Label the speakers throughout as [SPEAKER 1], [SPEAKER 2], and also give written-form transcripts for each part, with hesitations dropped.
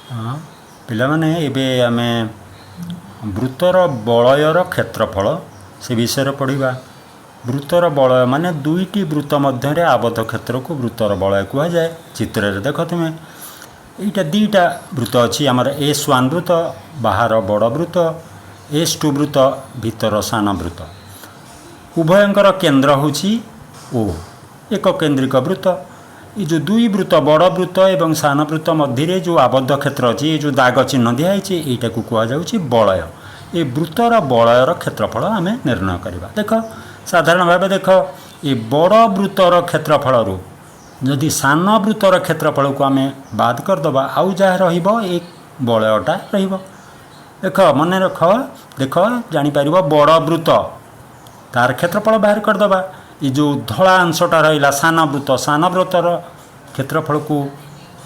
[SPEAKER 1] ହଁ ପିଲାମାନେ, ଏବେ ଆମେ ବୃତ୍ତର ବଳୟର କ୍ଷେତ୍ରଫଳ ସେ ବିଷୟରେ ପଢ଼ିବା। ବୃତ୍ତର ବଳୟ ମାନେ ଦୁଇଟି ବୃତ୍ତ ମଧ୍ୟରେ ଆବଦ୍ଧ କ୍ଷେତ୍ରକୁ ବୃତ୍ତର ବଳୟ କୁହାଯାଏ। ଚିତ୍ରରେ ଦେଖ ତୁମେ, ଏଇଟା ଦୁଇଟା ବୃତ୍ତ ଅଛି ଆମର। ଏସ୍ ୱାନ୍ ବୃତ୍ତ, ବାହାର ବଡ଼ ବୃତ୍ତ, ଏସ୍ ଟୁ ବୃତ୍ତ, ଭିତର ସାନ ବୃତ୍ତ। ଉଭୟଙ୍କର କେନ୍ଦ୍ର ହେଉଛି ଓ, ଏକ କେନ୍ଦ୍ରିକ ବୃତ୍ତ। ଏ ଯେଉଁ ଦୁଇ ବୃତ୍ତ, ବଡ଼ ବୃତ୍ତ ଏବଂ ସାନ ବୃତ୍ତ ମଧ୍ୟରେ ଯେଉଁ ଆବଦ୍ଧ କ୍ଷେତ୍ର ଅଛି, ଏ ଯେଉଁ ଦାଗ ଚିହ୍ନ ଦିଆହେଇଛି, ଏଇଟାକୁ କୁହାଯାଉଛି ବଳୟ। ଏ ବୃତ୍ତର ବଳୟର କ୍ଷେତ୍ରଫଳ ଆମେ ନିର୍ଣ୍ଣୟ କରିବା। ଦେଖ, ସାଧାରଣ ଭାବେ ଦେଖ, ଏ ବଡ଼ ବୃତ୍ତର କ୍ଷେତ୍ରଫଳରୁ ଯଦି ସାନ ବୃତ୍ତର କ୍ଷେତ୍ରଫଳକୁ ଆମେ ବାଦ କରିଦେବା, ଆଉ ଯାହା ରହିବ ଏ ବଳୟଟା ରହିବ। ଦେଖ, ମନେ ରଖ, ଦେଖ, ଜାଣିପାରିବ। ବଡ଼ ବୃତ୍ତ, ତାର କ୍ଷେତ୍ରଫଳ ବାହାର କରିଦେବା। ଏ ଯେଉଁ ଧଳା ଅଂଶଟା ରହିଲା ସାନ ବୃତ୍ତ, ସାନ ବୃତ୍ତର କ୍ଷେତ୍ରଫଳକୁ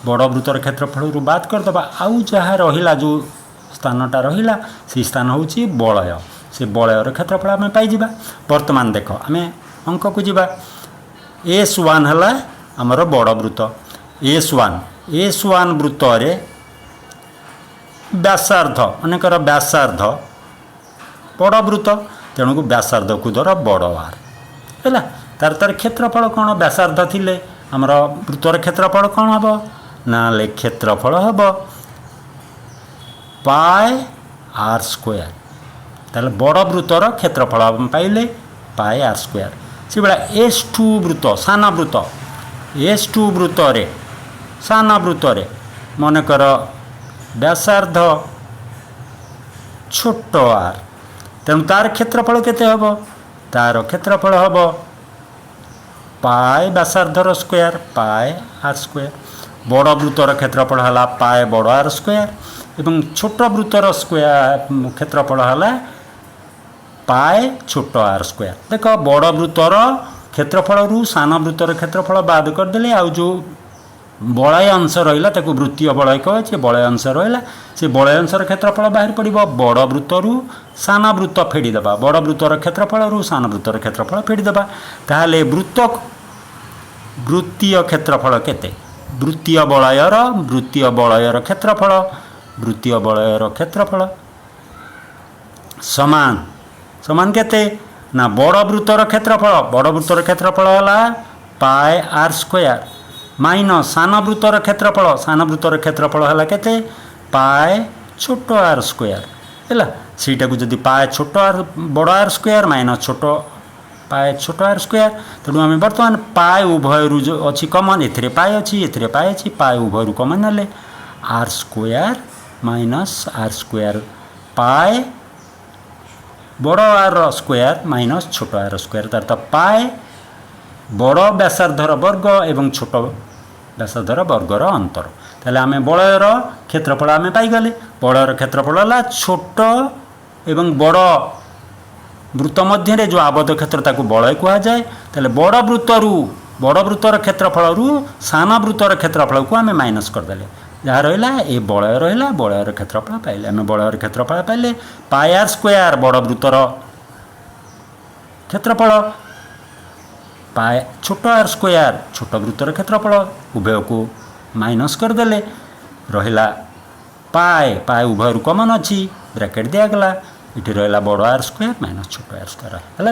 [SPEAKER 1] ବଡ଼ ବୃତ୍ତର କ୍ଷେତ୍ରଫଳରୁ ବାଦ କରିଦେବା। ଆଉ ଯାହା ରହିଲା, ଯେଉଁ ସ୍ଥାନଟା ରହିଲା, ସେଇ ସ୍ଥାନ ହେଉଛି ବଳୟ। ସେ ବଳୟର କ୍ଷେତ୍ରଫଳ ଆମେ ପାଇଯିବା। ବର୍ତ୍ତମାନ ଦେଖ, ଆମେ ଅଙ୍କକୁ ଯିବା। ଏସ୍ ୱାନ୍ ହେଲା ଆମର ବଡ଼ ବୃତ୍ତ, ଏସ୍ ୱାନ୍। ଏସ୍ ୱାନ୍ ବୃତ୍ତରେ ବ୍ୟାସାର୍ଦ୍ଧ, ମନେକର ବ୍ୟାସାର୍ଦ୍ଧ ବଡ଼ ବୃତ୍ତ, ତେଣୁକୁ ବ୍ୟାସାର୍ଦ୍ଧକୁ ଧର ବଡ଼ ଆର୍ ହେଲା। ତାର କ୍ଷେତ୍ରଫଳ କ'ଣ? ବ୍ୟାସାର୍ଦ୍ଧ ଥିଲେ ଆମର ବୃତ୍ତର କ୍ଷେତ୍ରଫଳ କ'ଣ ହେବ ନା ହେଲେ କ୍ଷେତ୍ରଫଳ ହେବ ପାଏ ଆର୍ ସ୍କୋୟାର। ତାହେଲେ ବଡ଼ ବୃତ୍ତର କ୍ଷେତ୍ରଫଳ ଆମେ ପାଇଲେ ପାଏ ଆର୍ ସ୍କୋୟାର। ସେଭଳିଆ ଏସ୍ ଟୁ ବୃତ୍ତ, ସାନ ବୃତ୍ତ, ଏସ୍ ଟୁ ବୃତ୍ତରେ, ସାନ ବୃତ୍ତରେ ମନେକର ବ୍ୟାସାର୍ଦ୍ଧ ଛୋଟ ଆର୍, ତେଣୁ ତାର କ୍ଷେତ୍ରଫଳ କେତେ ହେବ? ତାର କ୍ଷେତ୍ରଫଳ ହେବ ପାଏ ବ୍ୟାସାର୍ଦ୍ଧର ସ୍କୋୟାର, ପାଏ ଆର୍ ସ୍କୋୟାର। ବଡ଼ ବୃତ୍ତର କ୍ଷେତ୍ରଫଳ ହେଲା ପାଏ ବଡ଼ ଆର୍ ସ୍କୋୟାର ଏବଂ ଛୋଟ ବୃତ୍ତର ସ୍କୋୟାର କ୍ଷେତ୍ରଫଳ ହେଲା ପାଏ ଛୋଟ ଆର୍ ସ୍କୋୟାର। ଦେଖ, ବଡ଼ ବୃତ୍ତର କ୍ଷେତ୍ରଫଳରୁ ସାନ ବୃତ୍ତର କ୍ଷେତ୍ରଫଳ ବାଦ କରିଦେଲେ ଆଉ ଯେଉଁ ବଳୟ ଅଂଶ ରହିଲା, ତାକୁ ବୃତ୍ତୀୟ ବଳୟ କୁହାଯାଏ। ବଳୟ ଅଂଶ ରହିଲା, ସେ ବଳୟ ଅଂଶର କ୍ଷେତ୍ରଫଳ ବାହାରି ପଡ଼ିବ। ବଡ଼ ବୃତ୍ତରୁ ସାନ ବୃତ୍ତ ଫେଡ଼ିଦେବା, ବଡ଼ ବୃତ୍ତର କ୍ଷେତ୍ରଫଳରୁ ସାନ ବୃତ୍ତର କ୍ଷେତ୍ରଫଳ ଫେଡ଼ିଦେବା। ତାହେଲେ ବୃତ୍ତୀୟ କ୍ଷେତ୍ରଫଳ କେତେ? ବୃତ୍ତୀୟ ବଳୟର କ୍ଷେତ୍ରଫଳ, ବୃତ୍ତୀୟ ବଳୟର କ୍ଷେତ୍ରଫଳ ସମାନ କେତେ ନା ବଡ଼ ବୃତ୍ତର କ୍ଷେତ୍ରଫଳ, ବଡ଼ ବୃତ୍ତର କ୍ଷେତ୍ରଫଳ ହେଲା ପାଏ ଆର୍ ସ୍କୋୟାର ମାଇନସ୍ ସାନ ବୃତ୍ତର କ୍ଷେତ୍ରଫଳ, ସାନ ବୃତ୍ତର କ୍ଷେତ୍ରଫଳ ହେଲା କେତେ? ପାଏ ଛୋଟ ଆର୍ ସ୍କୋୟାର ହେଲା। ସେଇଟାକୁ ଯଦି ପାଏ ଛୋଟ ଆର୍, ବଡ଼ ଆର୍ ସ୍କୋୟାର ମାଇନସ୍ ଛୋଟ ପାଏ ଛୋଟ ଆର୍ ସ୍କୋୟାର। ତେଣୁ ଆମେ ବର୍ତ୍ତମାନ ପାଏ ଉଭୟରୁ ଯେଉଁ ଅଛି କମନ୍, ଏଥିରେ ପାଏ ଅଛି, ଏଥିରେ ପାଏ ଅଛି, ପାଏ ଉଭୟରୁ କମନ୍ ନେଲେ ଆର୍ ସ୍କୋୟାର ମାଇନସ୍ ଆର୍ ସ୍କୋୟାର, ପାଏ ବଡ଼ ଆର୍ ସ୍କୋୟାର ମାଇନସ୍ ଛୋଟ ଆର୍ ସ୍କୋୟାର। ତାର ତ ପାଏ ବଡ଼ ବ୍ୟାସାର୍ଦ୍ଧର ବର୍ଗ ଏବଂ ଛୋଟ ବ୍ୟାସାର୍ଦ୍ଧର ବର୍ଗର ଅନ୍ତର। ତାହେଲେ ଆମେ ବଳୟର କ୍ଷେତ୍ରଫଳ ଆମେ ପାଇଗଲେ। ବଳୟର କ୍ଷେତ୍ରଫଳ ହେଲା ଛୋଟ ଏବଂ ବଡ଼ ବୃତ୍ତ ମଧ୍ୟରେ ଯେଉଁ ଆବଦ୍ଧ କ୍ଷେତ୍ର, ତାକୁ ବଳୟ କୁହାଯାଏ। ତାହେଲେ ବଡ଼ ବୃତ୍ତର କ୍ଷେତ୍ରଫଳରୁ ସାନ ବୃତ୍ତର କ୍ଷେତ୍ରଫଳକୁ ଆମେ ମାଇନସ୍ କରିଦେଲେ ଯାହା ରହିଲା, ଏ ବଳୟ ରହିଲା। ବଳୟର କ୍ଷେତ୍ରଫଳ ପାଇଲେ ଆମେ। ବଳୟର କ୍ଷେତ୍ରଫଳ ପାଇଲେ ପାଇ ଆର୍ ସ୍କୋୟାର ବଡ଼ ବୃତ୍ତର କ୍ଷେତ୍ରଫଳ, ପାଏ ଛୋଟ ଆର୍ ସ୍କୋୟାର ଛୋଟ ବୃତ୍ତର କ୍ଷେତ୍ରଫଳ, ଉଭୟକୁ ମାଇନସ୍ କରିଦେଲେ ରହିଲା ପାଏ, ପାଏ ଉଭୟରୁ କମନ୍ ଅଛି, ବ୍ରାକେଟ୍ ଦିଆଗଲା। ଏଠି ରହିଲା ବଡ଼ ଆର୍ ସ୍କୋୟାର ମାଇନସ୍ ଛୋଟ ଆର୍ ସ୍କୋୟାର ହେଲା।